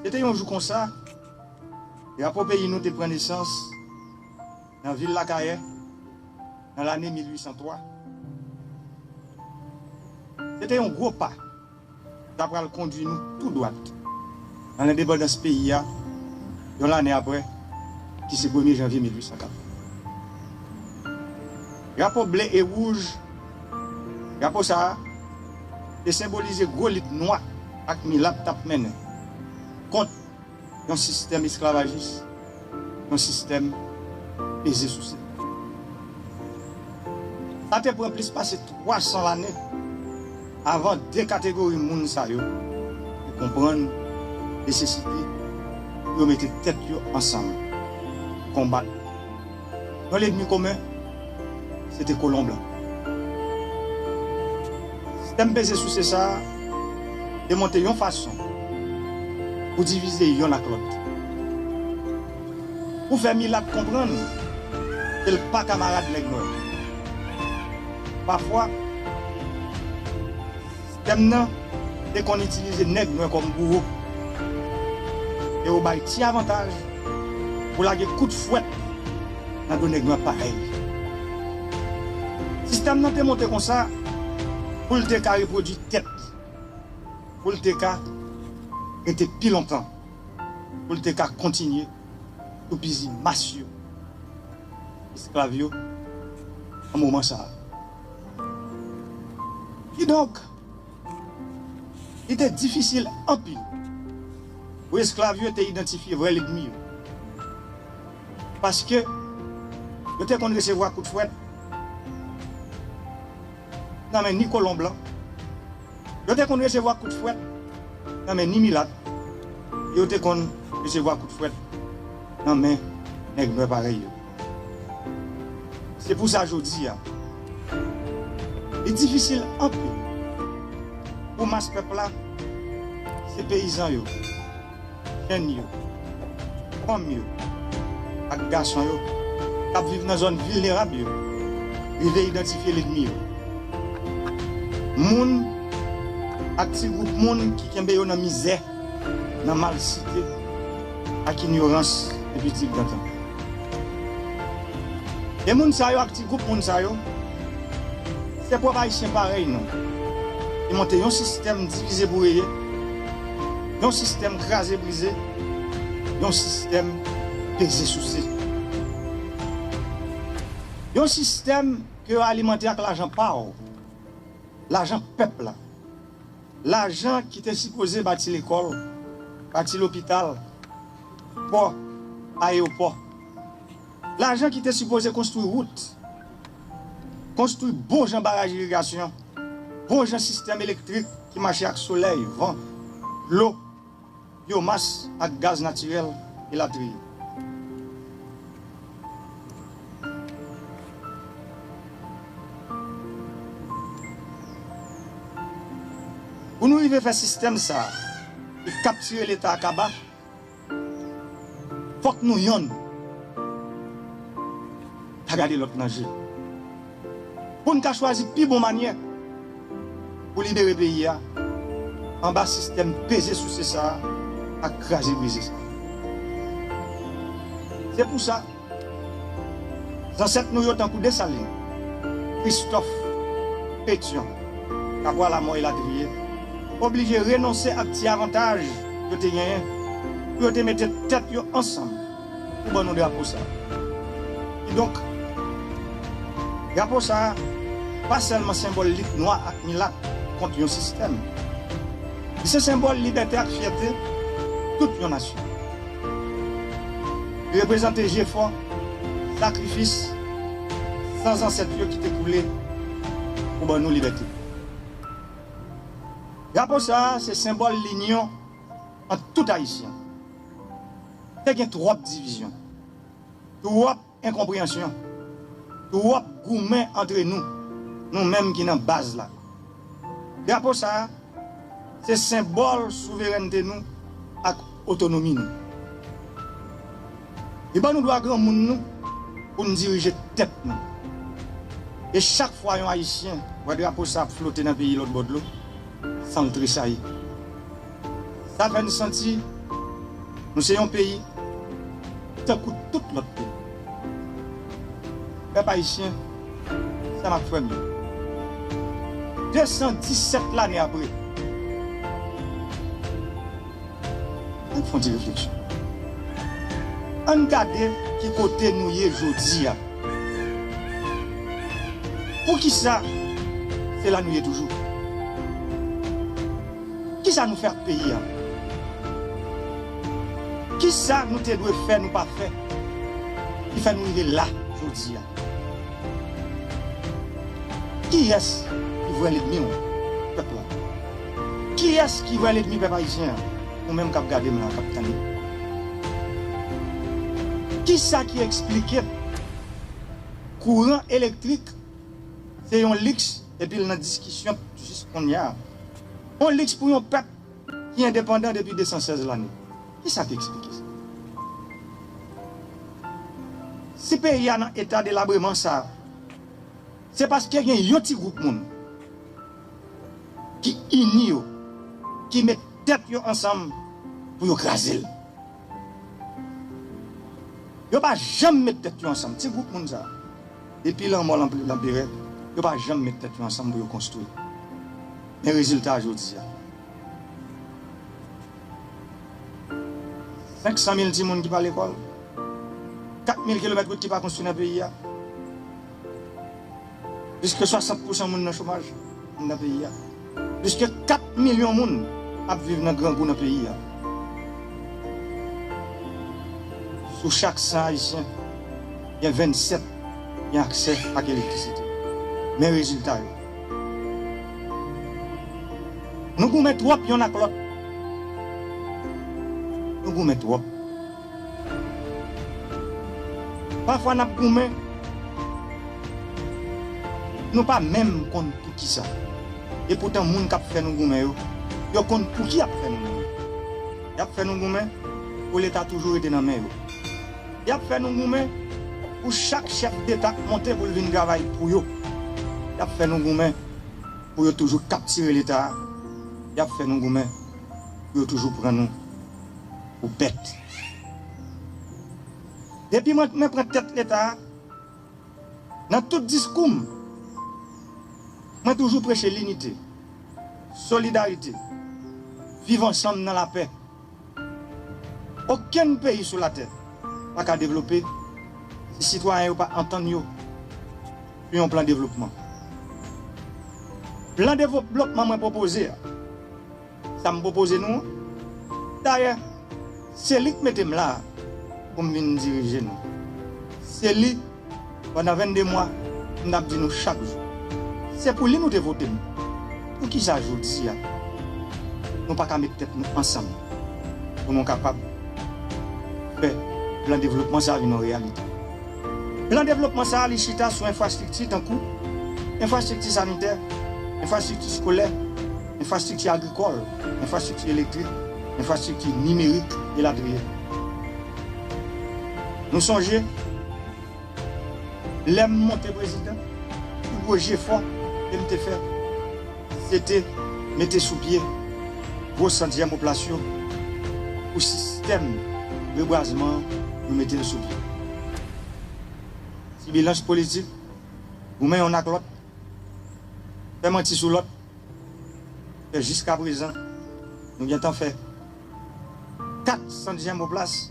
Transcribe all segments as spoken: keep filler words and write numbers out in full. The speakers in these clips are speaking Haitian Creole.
Se te yon jou konsa, drapo peyi nou te pran nesans nan vil Lakayè, nan lane mil uit san twa. Se te yon gwo pa ki ta pral kondui nou tou dwat nan lendepandans peyi a, yon lane apre, ki se premye janvye mil uit san kat. Drapo ble e wouj, drapo sa a, te senbolize gwo lit nwa ak milat t ap mennen kont yon sistèm esklavajis, yon sistèm peze souse. Sa te pran plis pase twa san lane avan de kategori moun sa yo te konprann nesesite pou yo mete tèt yo ansanm, konbat yon lènmi komen, se te kolon blan. Sistèm peze souse sa a te monte yon fason pou divize yonn ak lòt, pou fè milat konprann ke l pa kamarad nèg nwè. Pafwa, sistèm nan te konn itilize nèg nwè kòm bouwo e yo bay ti avantaj pou lage kout fwèt nan do nèg nwè parèy li. Sistèm nan te monte konsa pou l te ka repwodui tèt li, pou l te ka rete pi lontan, pou l te ka kontinye toupizi mas yo, esklav yo, nan moman sa a. Kidonk, li te difisil anpil pou esklav yo te idantifye vrè lènmi yo. Paske yo te konn resevwa kout fwèt nan men ni kolon blan, yo te konn resevwa kout fwèt nan men ni milat, e yo te konn resevwa kout fwèt nan men nèg nwè parèy yo. Se pou sa jodi a, li difisil anpil pou mas pèp la, se peyizan yo, jenn yo, fanm yo ak gason yo k ap viv nan zòn vilnerab yo rive idantifye lènmi yo. Moun ak ti gwoup moun ki kenbe yo nan mizè, nan malsite ak inyorans depi digdantan. E moun sa yo ak ti gwoup moun sa yo, se pwòp Ayisyen parèy nou ki monte yon sistèm divize pou reye, yon sistèm kraze brize, yon sistèm peze souse. Yon sistèm ke yo alimante ak lajan pa w, lajan pèp la, lajan ki te sipoze bati lekòl, bati lopital, pò, ayewopò. Lajan ki te sipoze konstwi wout, konstwi bon jan baraj irigasyon, bon jan sistèm elektrik ki mache ak solèy, van, dlo, byomas ak gaz natirèl, elatriye. Pou nou rive fè sistèm sa a ki kaptire Leta a kaba, fòk nou yonn ta gade lòt nan je, pou n ka chwazi pi bon manyè pou libere peyi a anba sistèm peze souse sa a ak kraze brize sa a. Se pou sa, zansèt nou yo tankou Desalin, Kristòf, Petyon, Kapwa Lamò elatriye, oblije renonse ak ti avantaj yo te genyen pou yo te mete tèt yo ansanm pou ban nou drapo sa a. Kidonk, drapo sa a pa sèlman senbòl lit nwa ak milat kont yon sistèm. Li se senbòl libète ak fyète tout yon nasyon. Li reprezante jefò, sakrifis san zansèt yo ki te koule pou ban nou libète. Drapo sa a se senbòl linyon ant tout Ayisyen. Te gen twòp divizyon, twòp enkonpreyansyon, twòp goumen antre nou, nou menm ki nan baz la. Drapo sa a se senbòl souverènte nou ak otonomi nou. Li ban nou dwa granmoun nou pou n dirije tèt nou. E chak fwa yon Ayisyen wè drapo sa ap flote nan peyi lòtbò dlo, san l tresayi. Sa fè n santi Nou se yon peyi tankou tout lòt peyi. Pèp ayisyen, sè m ak frè m yo, de san disèt lane apre, ann fè yon ti refleksyon. Ann gade ki kote nou ye jodi a. Poukisa se la nou ye toujou? Kisa nou fè ak peyi a? Kisa nou te dwe fè, nou pa fè, ki fè nou rive la jodi a? Kiyès ki vrè lènmi w, pèp la? Kiyès ki vrè lènmi pèp ayisyen an? Ou menm k ap gade m la, k ap tande. Kisa ki eksplike kouran elektrik se yon liks epi l nan diskisyon jis kounye a? Yon liks pou yon pèp ki endepandan depi de san sèz lane. Kisa ki eksplike sa? Si peyi a nan eta delabreman sa a, se paske gen yon ti gwoup moun ki ini yo, ki met tèt yo ansanm pou yo kraze l. Yo pa janm met tèt yo ansanm. Ti gwoup moun sa a, depi lanmò lanperè, yo pa janm met tèt yo ansanm pou yo konstwi. Men rezilta a jodi a. Senk san mil timoun ki pa lekòl, kat mil kilomèt wout ki pa konstwi nan peyi a. Plis ke swasant pousan moun nan chomaj nan peyi a. Plis ke kat milyon moun ap viv nan grangou nan peyi a. Sou chak san ayisyen, gen vennsèt gen aksè ak elektrisite. Men rezilta yo. Nou goumen twòp yonn ak lòt. Nou goumen twòp. Pafwa n ap goumen, nou pa menm konn poukisa. Epoutan moun k ap fè nou goumen yo, yo konn pouki y ap fè nou goumen. Y ap fè nou goumen pou Leta toujou rete nan men yo. Y ap fè nou goumen pou chak chèf deta k monte pou l vin travay pou yo. Y ap fè nou goumen pou yo toujou kaptire Leta a. Y ap fè nou goumen pou yo toujou pran nou pou bèt. Depi mwen, mwen pran tèt Leta a, nan tout diskou m, mwen toujou preche linite, solidarite, viv ansanm nan lapè. Okenn peyi sou latè pa ka devlope si sitwayen yo pa antann yo sou yon plan devlopman. Plan devlopman mwen pwopoze a, sa m pwopoze nou an, dayè, se li k mete m la a pou m vin dirije nou. Se li, pandan vennde mwa, m t ap di nou chak jou, se pou li nou te vote m. Poukisa jodi a nou pa ka met tèt nou ansanm pou nou kapab fè plan devlopman sa a vin yon reyalite? Plan devlopman sa a, li chita sou enfrastrikti tankou enfrastrikti sanitè, enfrastrikti eskolè, enfrastrikti agrikòl, enfrastrikti elektrik, enfrastrikti nimerik, elatriye. Nou sonje, lè m monte prezidan, pi gwo jefò ke m te fè, se te mete sou pye gwo sant dyèmoplas yo pou sistèm rebwazman an, nou mete l sou pye. Ti bilans politik, goumen yonn ak lòt, fè manti sou lòt, fè jiskaprezan, nou gentan fè kat sant dyèmoplas,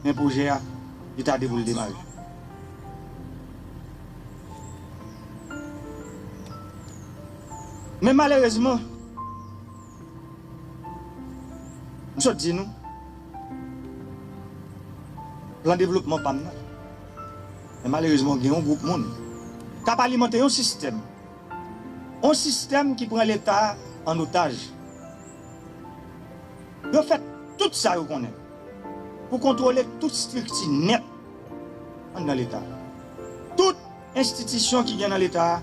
men pwojè a, li ta dwe pou l demare. Men malerezman, m sot di nou, plan devlopman pa m nan. Men malerezman, gen yon gwoup moun k ap alimante yon sistèm, yon sistèm ki pran Leta a an otaj. Yo fè tout sa yo konnen pou kontwole tout estrikti nèt anndan Leta. Tout enstitisyon ki gen nan Leta a,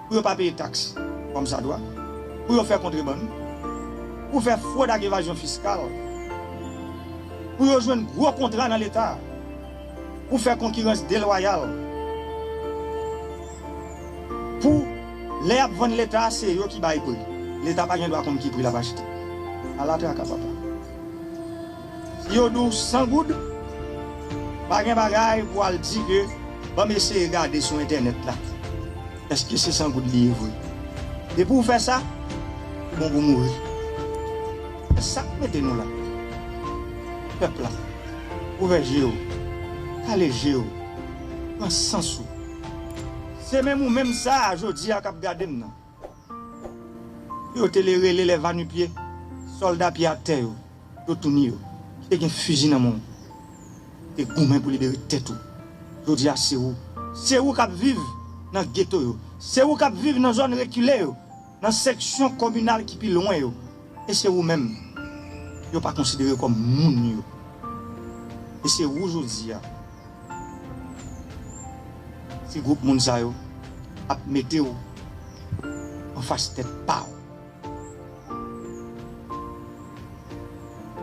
pou yo pa peye taks kòmsadwa, pou yo fè kontrebann, pou fè fwòd ak evazyon fiskal, pou yo jwenn gwo kontra nan Leta, pou fè konkirans delwayal, pou lè y ap vann Leta, se yo ki bay pri. Leta pa gen dwa konn ki pri l ap achte. Ala traka, papa. Si yo di w san goud, pa gen bagay pou w al di ke ban m eseye gade sou entènèt la. Èske se san goud li ye vre? Depi w fè sa, ou bon pou mouri. Se sa k mete nou la. Pèp la, ouvè je w, kale je w, pran sans ou. Se menm ou menm sa a, jodi a, k ap gade m nan. Yo te le rele lè Vanipye, sòlda pye atè yo, yo touni yo, ki te gen fizi nan men w, te goumen pou libere tèt ou. Jodi a, se ou. Se ou k ap viv nan geto yo. Se ou k ap viv nan zòn rekile yo, nan seksyon kominal ki pi lwen yo. E se ou menm yo pa konsidere kòm moun yo. E se ou jodi a. Ti gwoup moun sa yo ap mete w anfas tèt pa w.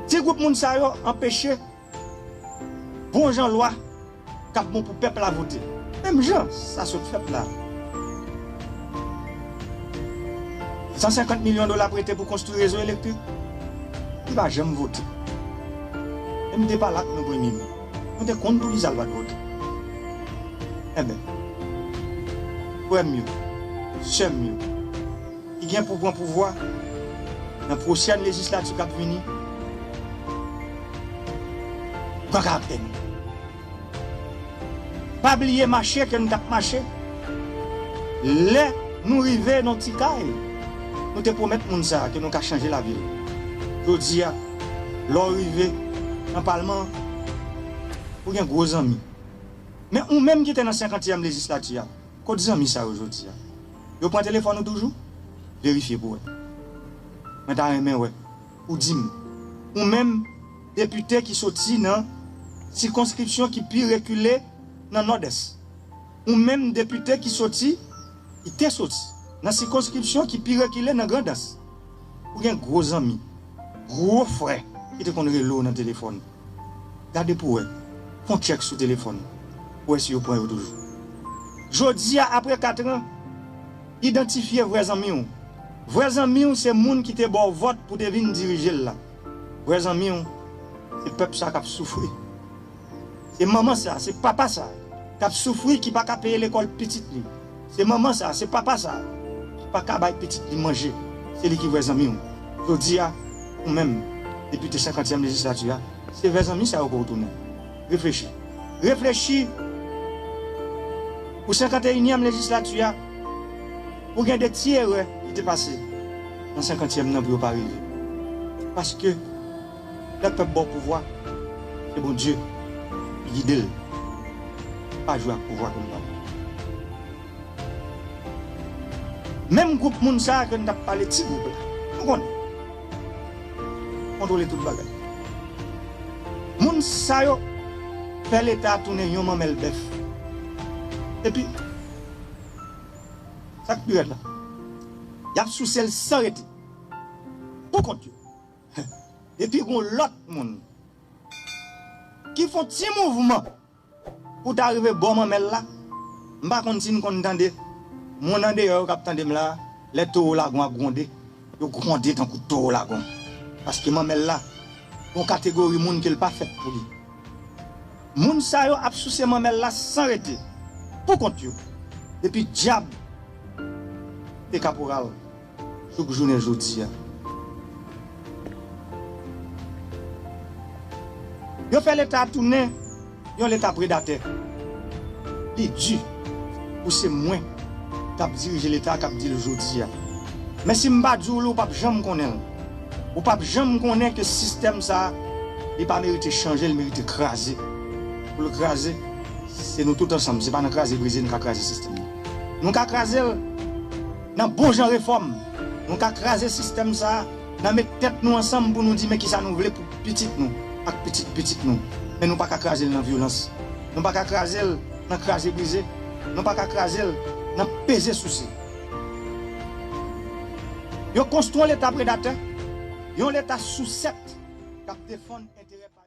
Ti gwoup moun sa yo anpeche bon jan lwa k ap bon pou pèp la vote. Menm jan sa sot fèt la. San senkant milyon dola prete pou konstwi rezo elektrik, li pa janm vote. E m te pale ak nou premye mi. Nou te konn poukisa l pa t vote. Enben, frè m yo, sè m yo, ki gen pou pran pouvwa nan pwochèn lejislati k ap vini, pran karakè nou. Pa bliye mache ke n t ap mache. Lè nou rive nan ti kay, nou te pwomèt moun sa a ke nou ka chanje lavi l. Jodi a, lè w rive nan palman an, ou gen gwo zanmi. Men ou menm ki te nan senkantyèm lejislati a, kot zanmi sa yo jodi a? Yo pran telefòn ou toujou? Verifye pou wè. Mwen ta renmen wè ou di m, ou menm, depite ki soti nan sikonskripsyon ki pi rekile nan Nòdès, ou menm, depite ki soti, ki te soti nan sikonskripsyon ki pi rekile nan Grandans, ou gen gwo zanmi, gwo frè ki te konn rele w nan telefòn. Gade pou wè. Fè yon tchèk sou telefòn ou pou wè si yo pran yo toujou. Jodi a, apre katran, idantifye vrè zanmi w. Vrè zanmi w se moun ki te ba w vòt pou te vin dirije l la. Vrè zanmi w se pèp sa k ap soufri. Se manman sa, se papa sa k ap soufri, ki pa ka peye lekòl pitit li. Se manman sa, se papa sa ki pa ka bay pitit li manje. Se li ki vrè zanmi w. Jodi a, ou menm, depite senkantyèm lejislati a, se vrè zanmi sa yo pou w tounen. Reflechi. Reflechi pou senkanteyinyèm lejislati a, pou gen de ti erè ki te pase nan senkantyèm nan pou yo pa rive. Paske lè pèp ba w pouvwa, se Bondye ki gide l. Pa jwe ak pouvwa ke m ba w. Menm gwoup moun sa a ke n t ap pale, ti gwoup la, nou konnen, kontwole tout bagay. Moun sa yo fè Leta tounen yon manmèl bèf. Epi, sa k pi rèd la, y ap souse l san rete, pou kont yo. Epi gon lòt moun ki fè yon ti mouvman pou ta rive bò manmèl la. M pa konn si n konn tande moun andeyò yo k ap tande m la, lè towo lagon ap gwonde, yo gwonde tankou towo lagon. Paske manmèl la, gon kategori moun ke l pa fèt pou li. Moun sa yo ap souse manmèl la san rete, pou kont yo. Epi dyab te kaporal jouk jounen jodi a. Yo fè Leta tounen yon Leta predatè. Li di pou se mwen k ap dirije Leta, k ap di l jodi a. Men si m pa di w li, ou p ap janm konnen l. Ou p ap janm konnen ke sistèm sa a, li pa merite chanje, li merite kraze. Pou l kraze, se nou tout ansanm, se pa nan kraze brize n ka kraze sistèm nan. Nou ka kraze l nan bon jan refòm. Nou ka kraze sistèm sa a nan met tèt nou ansanm pou nou di men kisa nou vle pou pitit nou ak pitit pitit nou. Men nou pa ka kraze l nan vyolans. Nou pa ka kraze l nan kraze brize. Nou pa ka kraze l nan peze souse. Yo konstwi yon Leta predatè, yon Leta sousèt k ap defann enterè pa